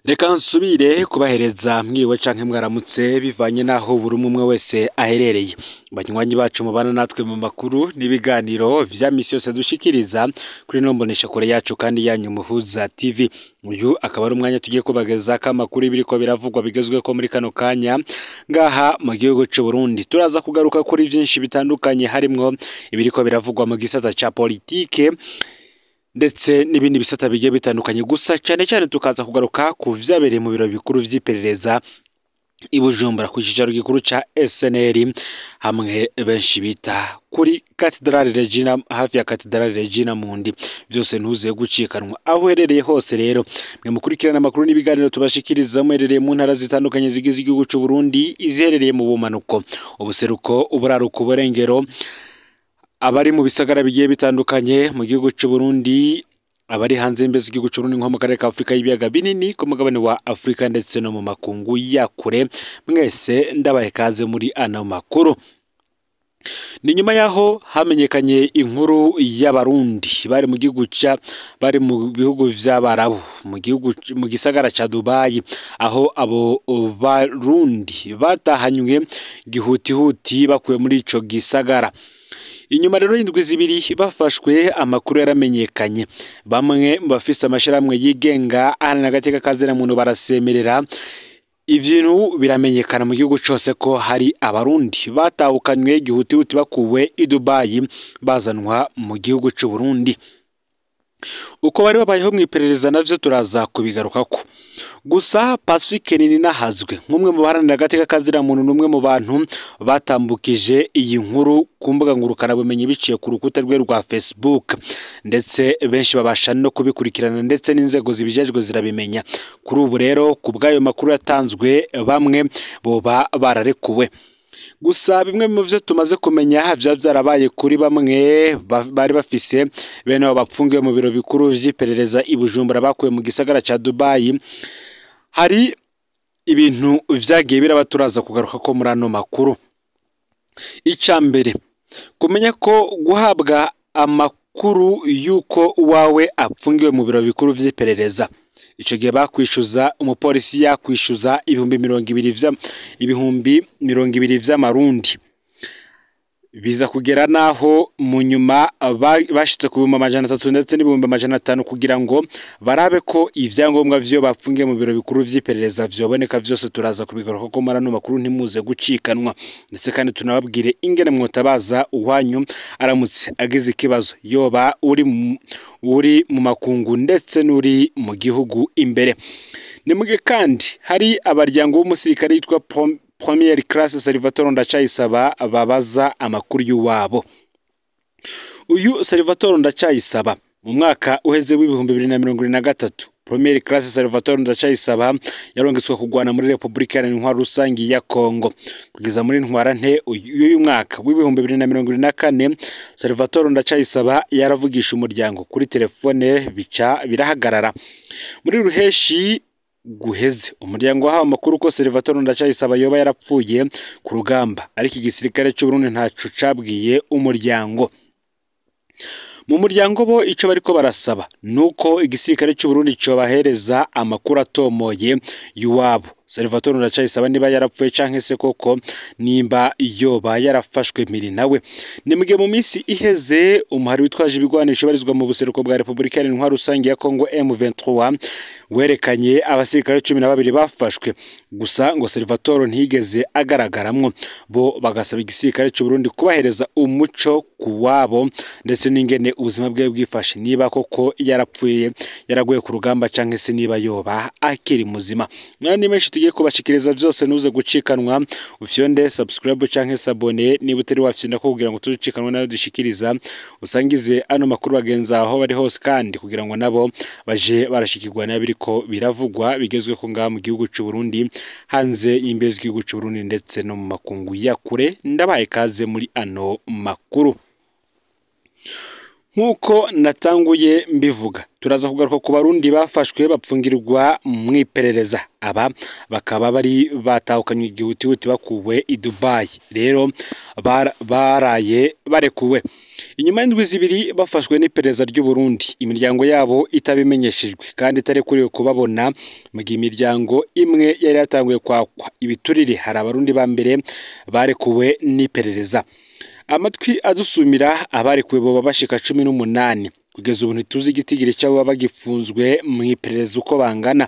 Reka nsubire kubahereza mwiwe canke mwaramutse bivanye naho buri umwe wese aherereye. Banywanyi bacu mubana natwe mu makuru n'ibiganiro vya misi yose dushikiriza kuri ino mboneshakure yacu kandi yanyu Muhuza TV. Uyu akaba ari umwanya tugiye kubagezako amakuru y'ibiriko biravugwa bigezweko muri kano kanya ngaha mu gihugu c'u Burundi. Turaza kugaruka kuri vyinshi bitandukanye harimwo ibiriko biravugwa mu gisata ca politike ndetse n'ibindi bisata bigiye bitandukanye, gusa cyane cyane tukaza kugaruka ku vyabereye mu biro bikuru vy'iperereza i Bujumbura ku cicaro gikuru ca SNL, hamwe benshi bita kuri Cathedrale Regina, hafi ya Cathedrale Regina Mundi. Vyose ntuze gucikanwa aho uherereye hose. Rero mwe mukurikirana amakuru n'ibiganiro tubashikiriza muherereye mu ntara zitandukanye zigize igihugu c'u Burundi, iziherereye mu bumanuko, ubuseruko, uburaruko, uburengero, abari mu bisagara bigiye bitandukanye mu gihugu c'u Burundi, abari hanze y'imbibe z'igihugu c'u Burundi nko mu karere ka Afrika y'ibiyaga binini, ku mugabane wa Afrika ndetse no mu makungu ya kure, mwese ndabaye kaze muri ano makuru. Ni nyuma yaho hamenyekanye inkuru y'Abarundi bari mu gihugu ca bari mu bihugu vy'Abarabu, mu gihugu mu gisagara ca Dubai, aho abo Barundi batahanywe gihutihuti bakuwe muri ico gisagara. Inyuma rero y'indwi zibiri bafashwe, amakuru yaramenyekanye. Bamwe mu bafise amashirahamwe yigenga aharanira agateka ka muntu barasemerera, ibintu biramenyekana mu gihugu cose ko hari Abarundi batahukanywe gihutihuti bakuwe i Dubai bazanwa mu gihugu c'u Burundi. Uko bari babayeho mw'iperereza navyo turaza kubigarukako. Gusa Pacifique Nininahazwe, nk'umwe mu baharanira agateka ka muntu, n'umwe mu bantu batambukije iyi nkuru ku mbuga ngurukanabumenyi biciye ku rukuta rwe rwa Facebook, ndetse benshi babasha no kubikurikirana, ndetse n'inzego zibijejwe zirabimenya. Kuri ubu rero, ku bw'ayo makuru yatanzwe, bamwe boba bararekuwe. Gusa bimwe mu vyo tumaze kumenya vya vyarabaye kuri bamwe bari bafise bene abo bapfungiwe mu biro bikuru vy'iperereza i Bujumbura bakuwe mu gisagara ca Dubai, hari ibintu vyagiye biraba, turaza kugaruka ko muri ano makuru. Ica mbere, kumenya ko guhabwa amakuru y'uko uwawe apfungiwe mu biro bikuru vy'iperereza, ico gihe bakwishuza, umupolisi yakwishuza 20,000 vy'amarundi, biza kugera naho mu nyuma bashitse ku 300,000 ndetse n'500,000 kugira ngo barabe ko ivyangombwa vyo bapfungiye mu biro bikuru vy'iperereza vyoboneka. Vyose turaza kubigaruka ko muri ano makuru, ntimuze gucikanwa. Ndetse kandi tunababwire ingene mwotabaza uwanyu aramutse agize ikibazo, yoba uri mu makungu ndetse n'uri mu gihugu imbere. Ni mugihe kandi hari abaryango w'umusirikare yitwa Première classe Salvatore Ndacayisaba babaza amakuru y'uwabo. Uyu Salvatore Ndacayisaba, mu mwaka uheze w'2023, Première classe Salvatore Ndacayisaba yarongetswe kugwana muri Republika Iharanira Intwaro Rusangi ya Congo. Kugeza muri ntwarante y'uyu mwaka w'2024, Salvatore Ndacayisaba yaravugisha umuryango kuri telefone bica birahagarara. Muri ruheshi guheze, umuryango wahawe amakuru ko Salvatore Ndacayisaba yoba yarapfuye ku rugamba, ariko igisirikare c'u Burundi ntaco cabwiye umuryango. Mu muryango bo ico bariko barasaba nuko igisirikare c'u Burundi cobahereza amakuru atomoye y'uwabo Salvatore Ndacayisaba, niba yarapfuye canke se koko nimba yoba yarafashwe mpiri nawe. Ni mugihe mu minsi iheze umuhari witwaje ibigwanisho barizwa mu buseruko bwa Republika Iharanira Intwaro Rusangi ya Congo M23 werekanye abasirikare 12 bafashwe, gusa ngo Salvatore ntiyigeze agaragaramwo. Bo bagasaba igisirikare c'u Burundi kubahereza umuco kuwabo ndetse n'ingene ubuzima bwe bwifashe, niba koko yarapfuye yaraguye ku rugamba canke se niba yoba akiri muzima. N'andi menshi tugiye kubashikiriza, vyose ntuze gucikanwa. Ufyonde subscribe canke s'abonner niba utari wafyonda ko kugira ngo tuzicikanwe nayo dushikiriza, usangize ano makuru bagenzi aho bari hose kandi kugira ngo nabo baje barashikirwa n'abiriko biravugwa bigezweho ngaha mu gihugu c'u Burundi, hanze y'imbibe z'igihugu c'u Burundi ndetse no mu makungu ya kure. Ndabaye kaze muri ano makuru. Nk'uko natanguye mbivuga, turaza kugaruka ku Barundi bafashwe bapfungirwa mu iperereza. Aba bakaba bari batahukanywe igihutihuti bakuwe i Dubai, rero baraye barekuwe inyuma y'indwi 2 bafashwe n'iperereza ry'u Burundi, imiryango yabo itabimenyeshejwe kandi itarekuriwe kubabona. Mu gihe imiryango imwe yari yatanguye kwakwa ibiturire, hari Abarundi ba mbere barekuwe n'iperereza. Amatwi adusumira abarekuwe boba bashika 18. Kugeza ubu ntituzi igitigiri cy'abo bagipfunzwe mu iperereza uko bangana.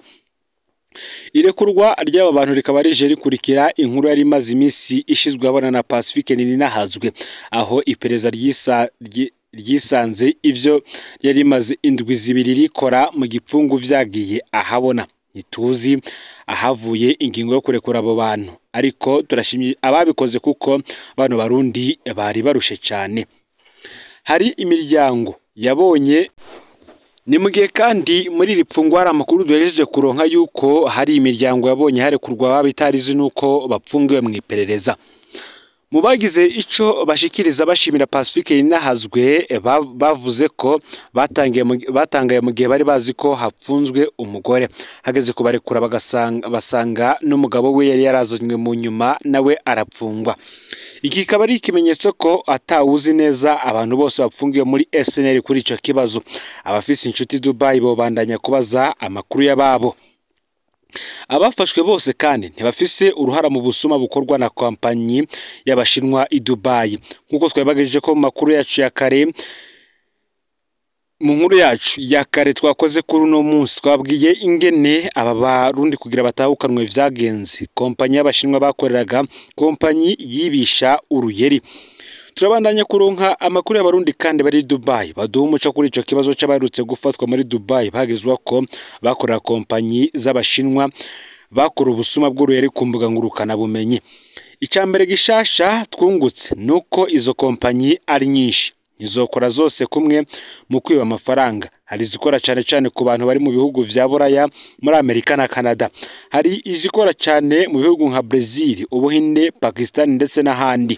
Irekurwa ry'aba bantu rikaba rije rikurikira inkuru yari imaze iminsi ishizwe abona na Pacifique Nininahazwe, aho iperereza ryisanze ivyo yari imaze indwi 2 rikora mu gipfungu vyagiye ahabona. Ntituzi ahavuye ingingo yo kurekura abo bantu, ariko turashimye ababikoze kuko bano Barundi bari barushe cyane. Hari imiryango yabonye. Ni mu gihe kandi muri iri pfungwa hari amakuru duhejeje kuronka yuko hari imiryango yabonye harekurwa babitarizi nuko bapfungiwe mu iperereza. Mu bagize ico bashikiriza bashimira Pacifique Nininahazwe, bavuze ko batangaye mu gihe bari bazi ko hapfunzwe umugore, hageze kubarekura basanga n'umugabo we yari yarazanywe mu nyuma nawe arapfungwa. Iki kikaba ari ikimenyetso ko atawuzi neza abantu bose bapfungiwe muri SNL kuri ico kibazo. Abafise inshuti Dubai bobandanya kubaza amakuru y'ababo. Abafashwe bose kandi ntibafise uruhara mu busuma bukorwa na kompanyi y'Abashinwa i Dubai, nk'uko twabibagejeje ko mu makuru yacu ya kare. Mu nkuru yacu ya kare twakoze kuri uno munsi, twabwiye ingene aba Barundi kugira batahukanwe vyagenze. Kompanyi y'Abashinwa bakoreraga, kompanyi yibisha uruyeri. Turabandanya kuronka amakuru y'Abarundi kandi bari Dubai baduha umuco kuri ico kibazo c'abaherutse gufatwa muri Dubai bagizwa ko bakorera kompanyi z'Abashinwa bakora ubusuma bw'uruyeri ku mbuga ngurukana bumenyi. Icambere gishasha twungutse nuko izo kompanyi ari nyinshi, izokora zose kumwe mu kwiba amafaranga. Hari izikora cyane cyane ku bantu bari mu bihugu vya Buraya, muri Amerika na Canada. Hari izikora cyane mu bihugu nka Brazil, Ubuhinde, Pakistan ndetse n'ahandi.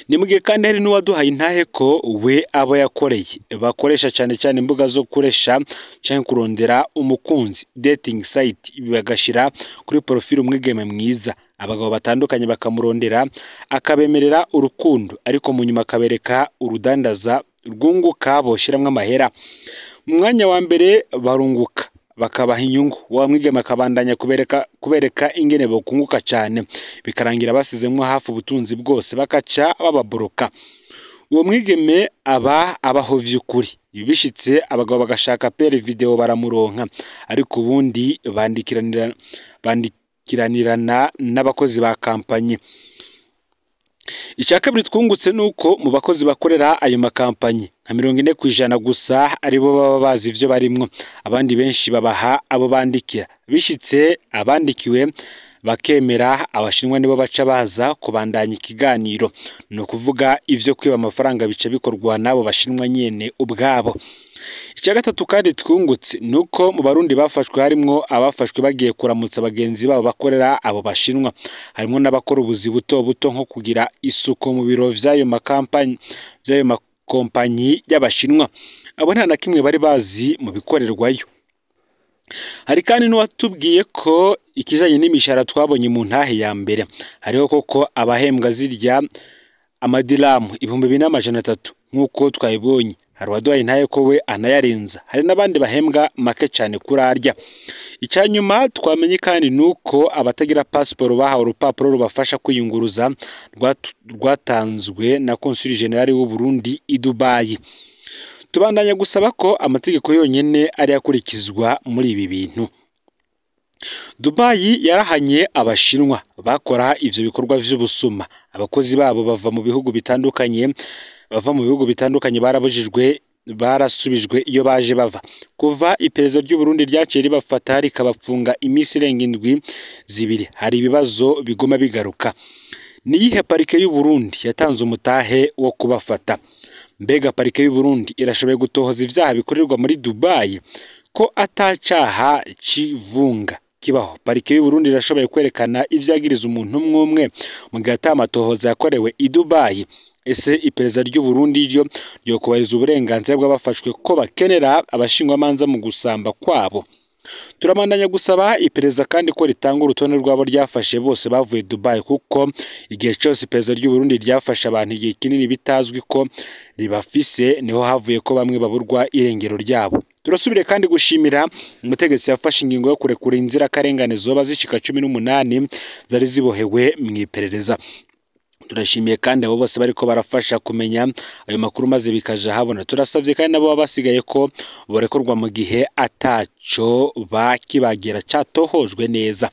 Ni mu gihe kandi hari n'uwaduhaye intahe ko we abo yakoreye bakoresha cyane cyane imbuga zo kuresha canke kurondera umukunzi, dating site, bagashira kuri profile umwigeme mwiza, abagabo batandukanye bakamurondera akabemerera urukundo, ariko mu nyuma akabereka urudandaza rwunguka boshiramwo amahera. Mu mwanya wa mbere barunguka bakabaha inyungu, wa mwigeme akabandanya kubereka ingene bokunguka cyane, bikarangira basizemwo hafi ubutunzi bwose bakaca bababoroka. Uwo mwigeme aba abaho vy'ukuri. Bishitse abagabo bagashaka pere video baramuronka, ariko ubundi bandikiranirana n'abakozi ba kampanyi. Icya kabiri twungutse nuko mu bakozi bakorera ayo makampanyi nka 40% gusa aribo baba bazi ivyo barimwo, abandi benshi babaha abo bandikira. Bishitse abandikiwe bakemera, Abashinwa nibo baca baza kubandanya ikiganiro. Ni ukuvuga ivyo kwiba amafaranga bice bikorwa n'abo Bashinwa nyene ubwabo. Icya gatatu kandi twungutse nuko mu Barundi bafashwe harimwo abafashwe bagiye kuramutsa bagenzi babo bakorera abo Bashinwa, harimwo n'abakora ubuzi buto buto nko kugira isuku mu biro vy'ayo makampanyi vy'ayo makompanyi y'Abashinwa. Abo nta na kimwe bari bazi mu bikorerwayo. Hari kandi n'uwatubwiye ko ikijanye n'imishahara twabonye mu ntahe ya mbere, hariho koko abahembwa zirya amadiramu 2300 nk'uko twabibonye. Hari uwaduhaye intahe ko we anayarenza, hari n'abandi bahembwa make cyane kurarya. Icyanyuma twamenye kandi nuko abatagira pasiporo bahawe urupapuro rubafasha kwiyunguruza rwatanzwe na Consul General w'u Burundi i Dubai. Tubandanya gusaba ko amategeko yonyene ari akurikizwa muri ibi bintu. Dubai yarahanye Abashinwa bakora ivyo bikorwa vy'ubusuma. Abakozi babo bava mu bihugu bitandukanye barabujijwe, barasubijwe iyo baje bava. Kuva iperereza ry'u Burundi ryaciye ribafata rikabapfunga iminsi irenga indwi 2, hari ibibazo biguma bigaruka. Niyihe parike y'u Burundi yatanze umutahe wo kubafata? Mbega parike y'u Burundi irashoboye gutohoza ivyaha bikorerwa muri Dubai ko atacaha civunga kibaho? Parike y'u Burundi irashoboye kwerekana ivyagiriza umuntu umwe umwe mu gihe atamatohoza yakorewe i Dubai. Ese iperereza ry'u Burundi ryo ryokubahiriza uburenganzira bw'abafashwe ko bakenera abashingwamanza mu gusamba kwabo? Turabandanya gusaba iperereza kandi ko ritanga urutonde rw'abo ryafashe bose bavuye Dubai, kuko igihe cyose iperereza ry'u Burundi ryafashe abantu igihe kinini bitazwi ko ribafise, niho havuye ko bamwe baburwa irengero ryabo. Turasubire kandi gushimira umutegetsi yafashe ingingo yo kurekura inzirakarengane zoba zishika 18 zari zibohewe mu iperereza. Turashimiye kandi abo bose bariko barafasha kumenya ayo makuru maze bikaja habona. Turasavye kandi nabo basigaye ko borekorwa mu gihe ataco bakibagira catohojwe neza.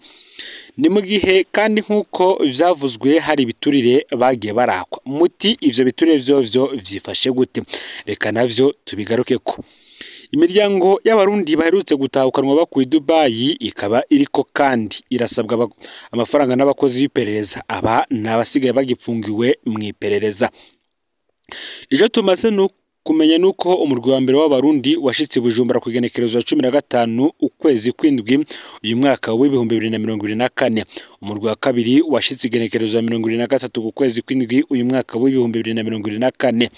Ni mu gihe kandi nk'uko vyavuzwe hari ibiturire bagiye barakwa. Muti ivyo biturire vyovyo vyifashe gute? Reka navyo tubigarukeko. Imiryango y'abarundi baherutse gutahukanwa bakuye Dubai ikaba iriko kandi irasabwa amafaranga n'abakozi b'iperereza. Aba ni abasigaye bagipfungiwe mu iperereza. Icyo tumaze kumenya nuko umurwi wa mbere w'abarundi washitse Bujumbura ku igenekerezo ya 15 ukwezi kw'indwi uyu mwaka w'2024. Umurwi wa kabiri washitse igenekerezo ya 23 ku kwezi kw'indwi uyu mwaka w'2024.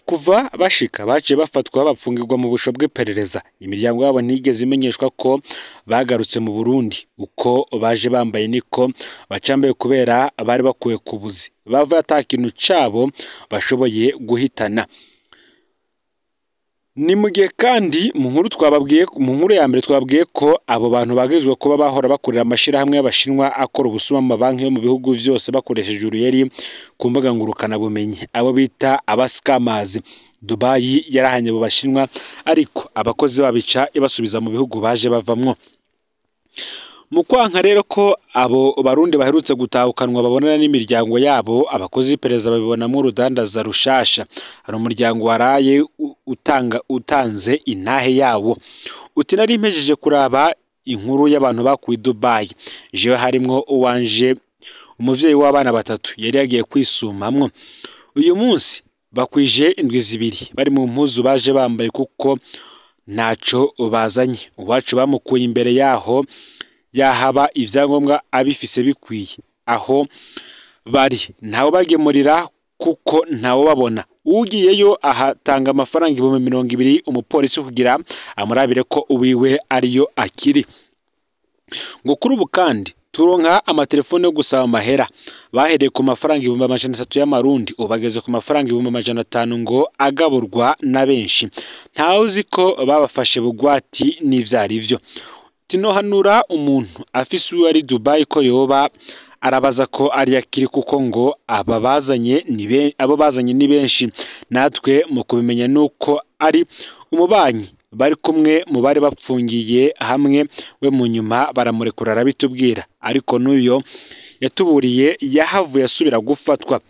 Kuva bashika baciye bafatwa bapfungirwa mu busho bw'iperereza. Imiryango yabo ntigeze imenyeshwa ko bagarutse mu Burundi. Uko baje bambaye niko bacambaye kubera bari bakuwe ku buzi, bava ata kintu cabo bashoboye guhitana. Ni mu gihe kandi mu nkuru twababwiye, mu nkuru ya mbere twababwiye ko abo bantu bagizwe kuba bahora bakorera amashirahamwe y'abashinwa akora ubusuma mu mabanki yo mu bihugu vyose bakoresheje uruyeri ku mbuga ngurukana bumenyi, abo bita abascammers. Dubai yarahanye abo bashinwa, ariko abakozi babica ibasubiza mu bihugu baje bavamwo. Mu kwanka rero ko abo barundi baherutse gutahukanwa babonana n'imiryango yabo, abakozi b'iperereza babibonamo urudandaza rushasha. Hari umuryango waraye utanze intahe yawo. Uti nari mpejeje kuraba inkuru y'abantu bakuye Dubai, jewe harimwo uwanje umuvyeyi w'abana batatu yari yagiye kwisumamwo. Uyu munsi bakwije indwi zibiri bari mu mpuzu baje bambaye kuko ntaco bazanye. Uwacu bamukuye imbere yaho yahaba ivyangombwa abifise bikwiye, aho bari ntawe bagemurira kuko ntawe babona. Ugiyeyo ahatanga amafaranga 20,000 umupolisi kugira amurabire ko uwiwe ariyo akiri. Ngo kuri ubu kandi turonka amatelefone yo gusaba amahera. Bahereye ku mafaranga 300,000 y'amarundi ubageze ku mafaranga 500,000 ngo agaburwa na benshi. Ntawe uzi ko babafashe bugwati n'ivyari vyo. Tinohanura umuntu afise uwo ari Dubai ko yoba arabaza ko ari akiri, kuko ngo abo bazanye ni benshi. Natwe mu kubimenya nuko ari umubanyi bari kumwe mu bari bapfungiye hamwe, we mu nyuma baramurekura arabitubwira, ariko n'uyo yatuburiye yahavuye asubira gufatwa.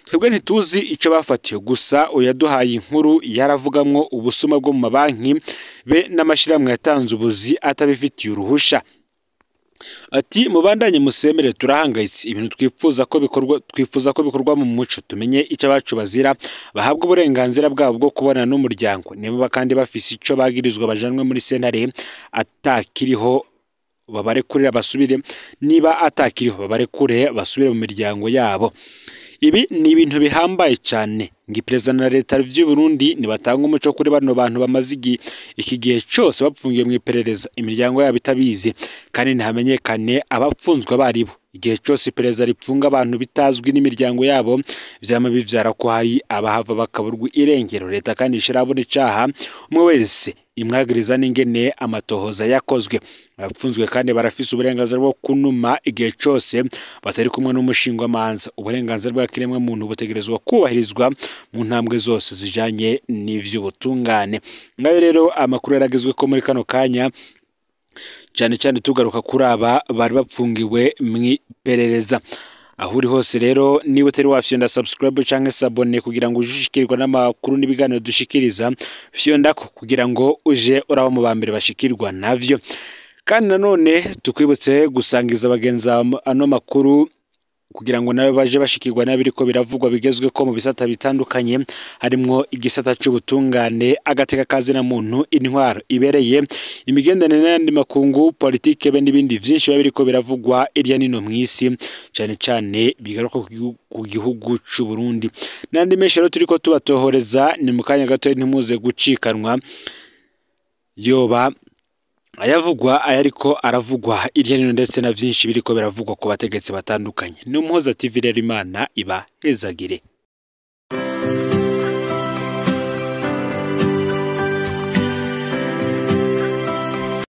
Twebwe ntituzi ico bafatiye, gusa uyaduhaye inkuru yaravugamwo ubusuma bwo mu mabanki be n'amashirahamwe yatanze ubuzi atabifitiye uruhusha. Ati mubandanye musemere, turahangayitse, ibintu twifuza ko bikorwa mu muco, tumenye ico abacu bazira, bahabwa uburenganzira bwabo bwo kubonana n'umuryango, niba kandi bafise ico bagirizwa bajanwe muri sentare atakiriho babarekurira basubire, niba atakiriho babarekure basubire mu miryango yabo. Ibi ni ibintu bihambaye cyane. Ngo iperereza na leta vy'u Burundi nibatanga umuco kuri bano bantu bamaze iki gihe cyose bapfungiye mu iperereza, imiryango yabo itabizi, kandi ntihamenyekane abapfunzwe abaribo. Igihe cyose iperereza ripfunga abantu bitazwi n'imiryango yabo, vyama bivyara ko hari abahava bakaburwa irengero. Leta kandi ishirabona icaha umwe wese imwagiriza n'ingene amatohoza yakozwe. Abapfunzwe kandi barafise uburenganzira bwo kunuma igihe cyose batari kumwe n'umushingwamanza. Uburenganzira bwa kiremwa muntu butegerezwa kubahirizwa mu ntambwe zose zijanye n'ivy'ubutungane. Ngayo rero amakuru yaragezwe ko muri kano kanya, cyane cyane tugaruka kuri aba bari bapfungiwe mw'iperereza. Aho uri hose rero niba utari wafyonda subscribe canke s'abonner kugira ngo ujushikirwe n'amakuru n'ibiganiro dushikiriza, fyonda ko kugira ngo uje uraba mu bambere bashikirwa navyo. Kandi nanone tukwibutse gusangiza abagenzi ano makuru kugira ngo nawe baje bashikirwa n'abiriko biravugwa bigezweko mu bisata bitandukanye, harimwo igisata c'ubutungane, agateka kazina muntu, intwaro ibereye, imigenderanire n'ayandi makungu, politike be n'ibindi vyinshi biba biriko biravugwa irya nino mw'isi, cane cane bigaruka ku gihugu c'u Burundi n'andi menshi. Rero turiko tubatohoreza ni mu kanya gato, ntimuze gucikanwa, yoba ayavugwa, ayariko aravugwa irya nino, ndetse na vyinshi biriko biravugwa ku bategetsi batandukanye. Ni Umuhoza TV rero, Imana ibahezagire.